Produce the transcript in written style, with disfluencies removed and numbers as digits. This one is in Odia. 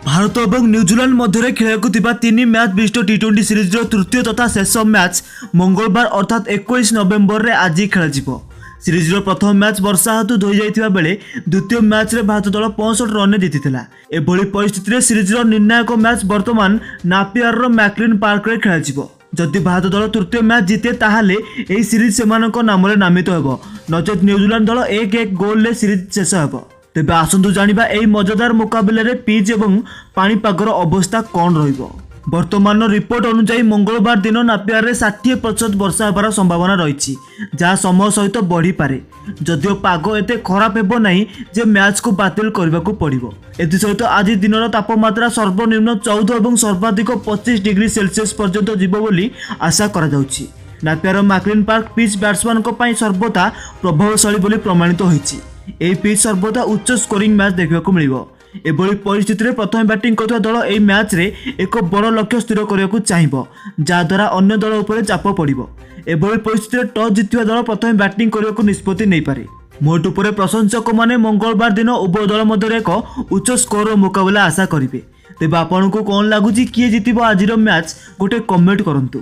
ଭାରତ ଏବଂ ନ୍ୟୁଜିଲାଣ୍ଡ ମଧ୍ୟରେ ଖେଳିବାକୁ ଥିବା ତିନି ମ୍ୟାଚ୍ ବିଶିଷ୍ଟ ଟି-20 ସିରିଜର ତୃତୀୟ ତଥା ଶେଷ ମ୍ୟାଚ୍ ମଙ୍ଗଳବାର, ଅର୍ଥାତ୍ 21 ନଭେମ୍ବରରେ ଆଜି ଖେଳାଯିବ। ସିରିଜର ପ୍ରଥମ ମ୍ୟାଚ୍ ବର୍ଷା ହେତୁ ଧୋଇଯାଇଥିବା ବେଳେ ଦ୍ୱିତୀୟ ମ୍ୟାଚ୍ରେ ଭାରତ ଦଳ 65 ରନରେ ଜିତିଥିଲା। ଏଭଳି ପରିସ୍ଥିତିରେ ସିରିଜର ନିର୍ଣ୍ଣାୟକ ମ୍ୟାଚ୍ ବର୍ତ୍ତମାନ ନାପିଆରର ମ୍ୟାକଲିନ୍ ପାର୍କରେ ଖେଳାଯିବ। ଯଦି ଭାରତ ଦଳ ତୃତୀୟ ମ୍ୟାଚ୍ ଜିତେ, ତାହେଲେ ଏହି ସିରିଜ୍ ସେମାନଙ୍କ ନାମରେ ନାମିତ ହେବ, ନଚେତ୍ ନ୍ୟୁଜିଲାଣ୍ଡ ଦଳ 1-1 ଗୋଲରେ ସିରିଜ୍ ଶେଷ ହେବ। ତେବେ ଆସନ୍ତୁ ଜାଣିବା, ଏହି ମଜାଦାର ମୁକାବିଲାରେ ପିଚ୍ ଏବଂ ପାଣିପାଗର ଅବସ୍ଥା କ'ଣ ରହିବ। ବର୍ତ୍ତମାନର ରିପୋର୍ଟ ଅନୁଯାୟୀ, ମଙ୍ଗଳବାର ଦିନ ନାପିଆରରେ 60% ବର୍ଷା ହେବାର ସମ୍ଭାବନା ରହିଛି, ଯାହା ସମୟ ସହିତ ବଢ଼ିପାରେ। ଯଦିଓ ପାଗ ଏତେ ଖରାପ ହେବ ନାହିଁ ଯେ ମ୍ୟାଚ୍କୁ ବାତିଲ କରିବାକୁ ପଡ଼ିବ। ଏଥିସହିତ ଆଜି ଦିନର ତାପମାତ୍ରା ସର୍ବନିମ୍ନ 14 ଏବଂ ସର୍ବାଧିକ 25 ଡିଗ୍ରୀ ସେଲସିୟସ୍ ପର୍ଯ୍ୟନ୍ତ ଯିବ ବୋଲି ଆଶା କରାଯାଉଛି। ନାପିଆର ମାକ୍ଲିନ୍ ପାର୍କ ପିଚ୍ ବ୍ୟାଟ୍ସମ୍ୟାନଙ୍କ ପାଇଁ ସର୍ବଦା ପ୍ରଭାବଶାଳୀ ବୋଲି ପ୍ରମାଣିତ ହୋଇଛି। ଏହି ପିଚ୍ ସର୍ବଦା ଉଚ୍ଚ ସ୍କୋରିଂ ମ୍ୟାଚ୍ ଦେଖିବାକୁ ମିଳିବ। ଏଭଳି ପରିସ୍ଥିତିରେ ପ୍ରଥମେ ବ୍ୟାଟିଂ କରୁଥିବା ଦଳ ଏହି ମ୍ୟାଚ୍ରେ ଏକ ବଡ଼ ଲକ୍ଷ୍ୟ ସ୍ଥିର କରିବାକୁ ଚାହିଁବ, ଯାହାଦ୍ୱାରା ଅନ୍ୟ ଦଳ ଉପରେ ଚାପ ପଡ଼ିବ। ଏଭଳି ପରିସ୍ଥିତିରେ ଟସ୍ ଜିତିଥିବା ଦଳ ପ୍ରଥମେ ବ୍ୟାଟିଂ କରିବାକୁ ନିଷ୍ପତ୍ତି ନେଇପାରେ। ମୋଟ ଉପରେ ପ୍ରଶଂସକମାନେ ମଙ୍ଗଳବାର ଦିନ ଉଭୟ ଦଳ ମଧ୍ୟରେ ଏକ ଉଚ୍ଚ ସ୍କୋରର ମୁକାବିଲା ଆଶା କରିବେ। ତେବେ ଆପଣଙ୍କୁ କ'ଣ ଲାଗୁଛି, କିଏ ଜିତିବ ଆଜିର ମ୍ୟାଚ୍? ଗୋଟେ କମେଣ୍ଟ କରନ୍ତୁ।